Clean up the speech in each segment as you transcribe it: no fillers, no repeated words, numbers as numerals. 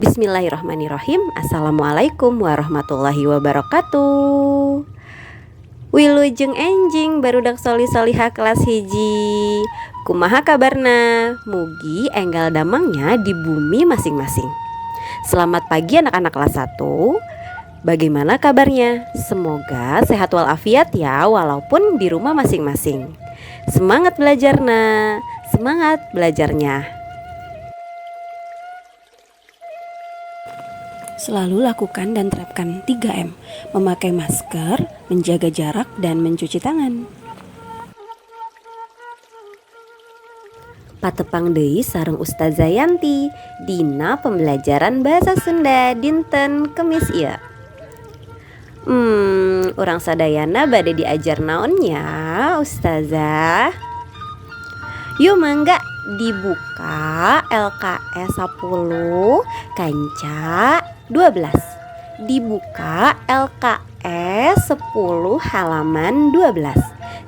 Bismillahirrahmanirrahim. Assalamualaikum warahmatullahi wabarakatuh. Wilujeng enjing barudak soli soliha kelas hiji. Kumaha kabarna? Mugi enggal damangnya di bumi masing-masing. Selamat pagi anak-anak kelas 1. Bagaimana kabarnya? Semoga sehat walafiat ya, walaupun di rumah masing-masing. Semangat belajarna, semangat belajarnya. Selalu lakukan dan terapkan 3M, memakai masker, menjaga jarak, dan mencuci tangan. Patepang deui sareng Ustazah Yanti dina pembelajaran bahasa Sunda dinten Kemis ieu. Urang sadayana bade diajar naon nya, Ustazah? Yuk mangga dibuka LKS 10 kanca 12. Dibuka LKS 10 halaman 12.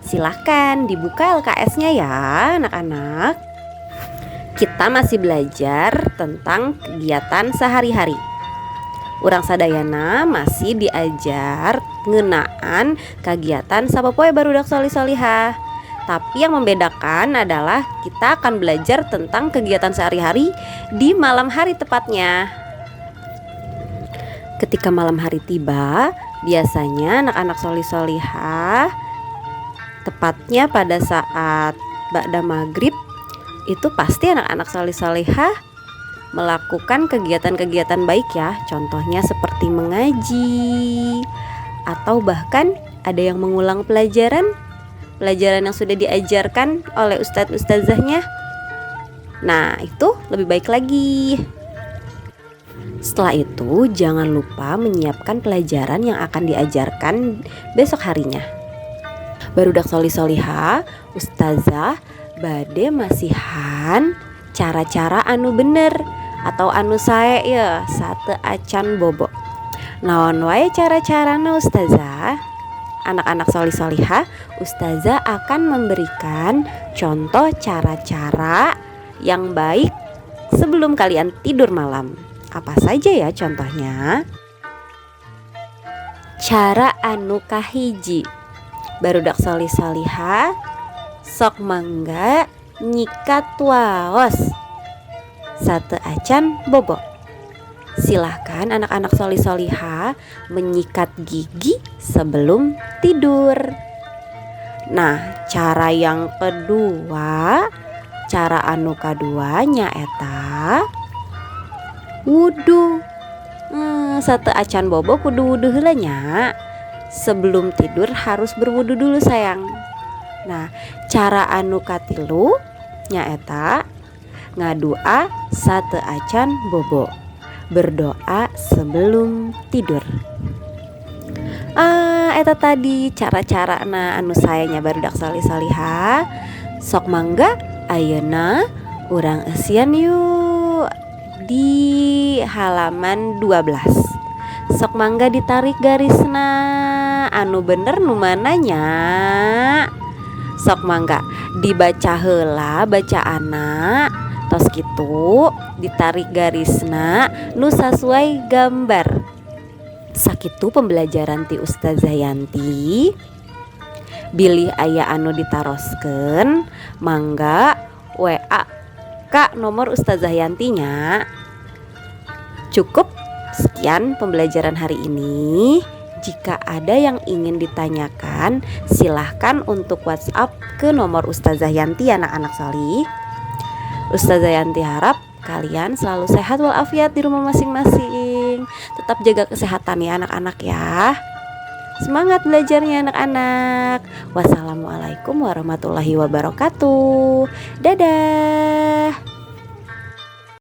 Silahkan dibuka LKS-nya ya anak-anak. Kita masih belajar tentang kegiatan sehari-hari. Urang sadayana masih diajar ngeunaan kegiatan sapopoe barudak soli-solihah. Tapi yang membedakan adalah kita akan belajar tentang kegiatan sehari-hari di malam hari tepatnya. Ketika malam hari tiba, biasanya anak-anak soli-solihah tepatnya pada saat ba'da maghrib itu pasti anak-anak soli-solihah melakukan kegiatan-kegiatan baik ya. Contohnya seperti mengaji atau bahkan ada yang mengulang pelajaran yang sudah diajarkan oleh ustadz ustazahnya. Nah, itu lebih baik lagi. Setelah itu, jangan lupa menyiapkan pelajaran yang akan diajarkan besok harinya. Barudak soli-soliha, ustazah bade masihan cara-cara anu bener atau anu sae ya sate acan bobo. Naon wae cara-carana ustazah? Anak-anak soli-soliha, ustazah akan memberikan contoh cara-cara yang baik sebelum kalian tidur malam. Apa saja ya contohnya? Cara anu kahiji, barudak soli-soliha sok mangga nyikat waos sate acan bobo. Silahkan anak-anak soli-soliha menyikat gigi sebelum tidur. Nah, cara yang kedua, cara anu kadua nyaeta wudu. Sate acan bobo kudu wudu heula nya. Sebelum tidur harus berwudu dulu sayang. Nah, cara anu katilu nyaeta ngadua sate acan bobo. Berdoa sebelum tidur. Eta tadi cara-cara na anu sayanya barudak soli-soliha. Sok mangga ayeuna urang eusian yuk di halaman 12. Sok mangga ditarik garisna anu bener nu mananya. Sok mangga dibaca heula bacaanna, tos kitu ditarik garisna nu sasuai gambar. Sakitu pembelajaran ti Ustazah Yanti. Bilih aya anu ditaroskeun, mangga WA ka nomor Ustazah Yantinya. Cukup sekian pembelajaran hari ini. Jika ada yang ingin ditanyakan, silahkan untuk WhatsApp ke nomor Ustazah Yanti anak-anak soli. Ustazah Yanti harap kalian selalu sehat walafiat di rumah masing-masing. Tetap jaga kesehatan ya anak-anak ya. Semangat belajarnya anak-anak. Wassalamualaikum warahmatullahi wabarakatuh. Dadah.